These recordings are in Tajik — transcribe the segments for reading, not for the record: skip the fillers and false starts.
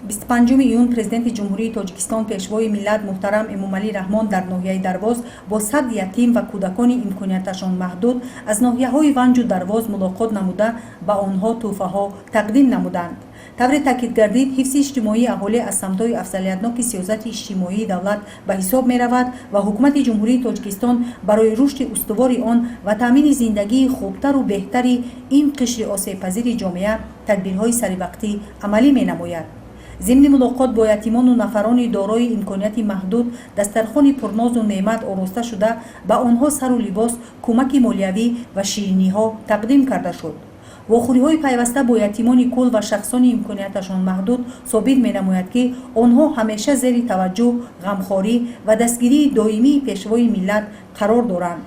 25 июн Президенти Ҷумҳурии Тоҷикистон, Пешвои миллат муҳтарам Эмомалӣ Раҳмон дар ноҳияи Дарвоз бо 100 ятим ва кӯдакони имконияташон маҳдуд аз ноҳияҳои Ванҷу Дарвоз мулоқот намуда, ба онҳо тӯҳфаҳо тақдим намуданд. Тавре таъкид гардид, ҳифзи иҷтимоии аҳолӣ аз самтҳои афзалиятноки сиёсати иҷтимоии давлат ба ҳисоб меравад ва Ҳукумати Ҷумҳурии Тоҷикистон барои рушди устувори он ва таъмини зиндагии хубтару беҳтари ин қишри осебпазири ҷомеа тадбирҳои саривақтӣ амалӣ менамояд. Зимни мулоқот бо ятимону нафарони дорои имконияти маҳдуд дастархони пурнозу неъмат ороста шуда, ба онҳо сару либос, кӯмаки молиявӣ ва шириниҳо тақдим карда шуд. Вохӯриҳои пайваста бо ятимони кул ва шахсони имконияташон маҳдуд собит менамояд, ки онҳо ҳамеша зери таваҷҷӯҳ, ғамхорӣ ва дастгирии доимии Пешвои миллат қарор доранд.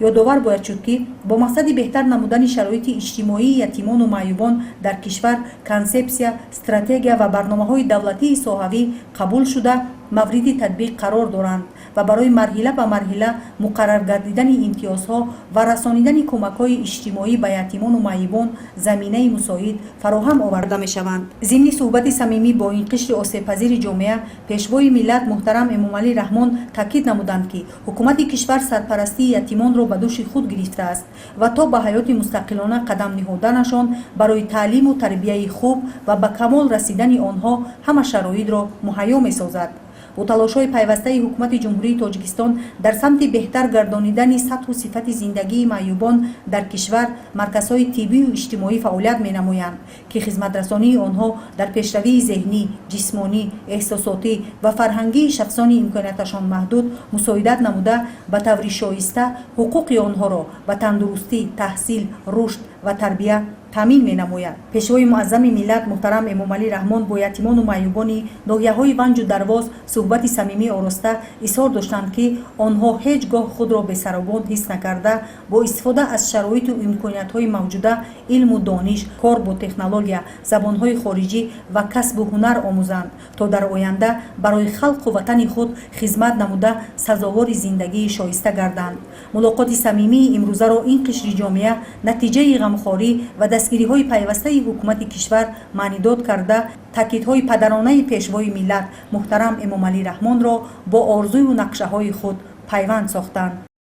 Ёдовар бояд шуд, ки бо мақсади беҳтар намудани шароити иҷтимоии ятимону маъюбон дар кишвар консепсия, стратегия ва барномаҳои давлатии соҳавӣ қабул шуда, мавриди татбиқ қарор доранд ва барои марҳила ба марҳила муқаррар гардидани имтиёзҳо ва расонидани кӯмакҳои иҷтимоӣ ба ятимону маъюбон заминаи мусоид фароҳам оварда мешаванд. Зимни суҳбати самимӣ бо ин қишри осебпазири ҷомеа Пешвои миллат муҳтарам Эмомалӣ Раҳмон таъкид намуданд, ки ҳукумати кишвар сарпарастии ятимонро ба дӯши худ гирифтааст ва то ба ҳаёти мустақилона қадам ниҳоданашон барои таълиму тарбияи хуб ва ба камол расидани онҳо ҳама шароитро муҳайё месозад. Бо талошҳои пайвастаи Ҳукумати Ҷумҳурии Тоҷикистон дар самти беҳтар гардонидани сатҳу сифати зиндагии маъюбон дар кишвар марказҳои тиббию иҷтимоӣ фаъолият менамоянд, ки хизматрасонии онҳо дар пешравии зеҳнӣ, ҷисмонӣ, эҳсосотӣ ва фарҳангии шахсони имконияташон маҳдуд мусоидат намуда, ба таври шоиста ҳуқуқи онҳоро ба тандурустӣ, таҳсил, рушд ва тарбия таъмин менамояд. Пешвои муаззами миллат муҳтарам Эмомалӣ Раҳмон бо ятимону маъюбони ноҳияҳои Ванҷу Дарвоз суҳбати самимӣ ороста, изҳор доштанд, ки онҳо ҳеҷ гоҳ худро бесаробон ҳис накарда, бо истифода аз шароиту имкониятҳои мавҷуда илму дониш, кор бо технология, забонҳои хориҷӣ ва касбу ҳунар омӯзанд, то дар оянда барои халқу ватани худ хизмат намуда, сазовори зиндагии шоиста гарданд. Мулоқоти самимии имрӯзаро ин қишри ҷомеа натиҷаи ғамхорӣ ва дастгириҳои пайвастаи ҳукумати кишвар маънидод карда, таъкидҳои падаронаи Пешвои миллат муҳтарам Эмомалӣ Раҳмонро бо орзую нақшаҳои худ пайванд сохтанд.